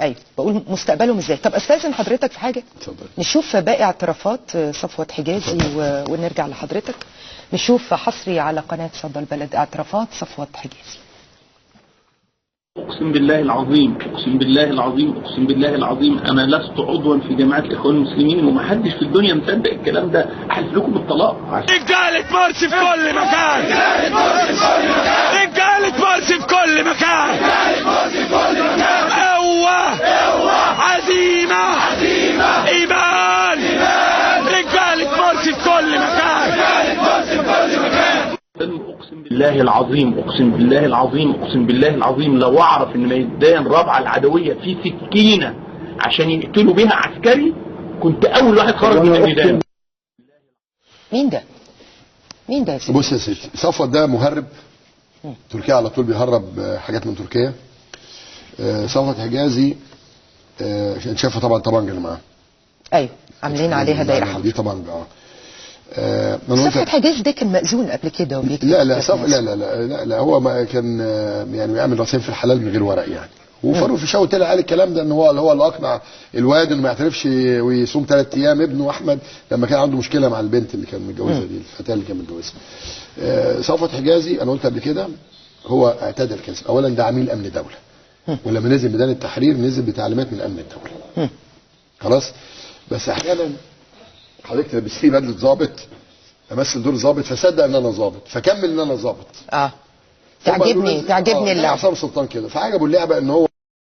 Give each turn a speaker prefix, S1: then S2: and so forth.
S1: ايوه بقول مستقبلهم ازاي. طب استاذن حضرتك في حاجة؟
S2: اتفضل.
S1: نشوف باقي اعترافات صفوت حجازي ونرجع لحضرتك. نشوف حصري على قناة صدى البلد اعترافات صفوت حجازي.
S3: اقسم بالله العظيم، اقسم بالله العظيم، اقسم بالله العظيم، انا لست عضوا في جماعة الاخوان المسلمين، ومحدش في الدنيا مصدق الكلام ده. احلف لكم بالطلاق.
S4: رجالة مرسي في كل مكان، رجالة مرسي في كل مكان، قوة، عزيمة، ايمان، رجالة مرسي في كل مكان.
S3: اقسم بالله العظيم، اقسم بالله العظيم، اقسم بالله العظيم، لو اعرف ان ميدان رابعه العدوية في سكينة عشان يقتلوا بيها عسكري كنت اول واحد خرج من الميدان.
S1: مين ده؟ مين ده يا سيدي؟
S2: بص يا سيدي، صفوت ده مهرب تركيا، على طول بيهرب حاجات من تركيا. صفوت حجازي شافها طبعا طبعا اللي معاه.
S1: ايوه عاملين عليها دايرة حمراء
S2: دي طبعا.
S1: صفوت حجازي ده كان مأذون قبل كده وبيكتب.
S2: لا لا صف لا لا لا لا, لا هو ما كان يعني بيعمل راسين في الحلال من غير ورق يعني. وفاروق فيشاوي طلع قال الكلام ده ان هو اللي هو اللي اقنع الواد انه ما يعترفش ويصوم 3 ايام ابنه احمد لما كان عنده مشكلة مع البنت اللي كان متجوزها دي، الفتاة اللي كان متجوزها. صفوت حجازي انا قلت قبل كده هو اعتاد الكذب. اولا ده عميل امن دولة، ولما نزل ميدان التحرير نزل بتعليمات من امن الدولة. خلاص. بس احيانا حضرتك تلبسيه بدله ظابط، امثل دور ظابط فصدق ان انا ظابط فكمل ان انا ظابط.
S1: تعجبني اللعبة.
S2: عصام سلطان كده، فعجبه اللعبة ان هو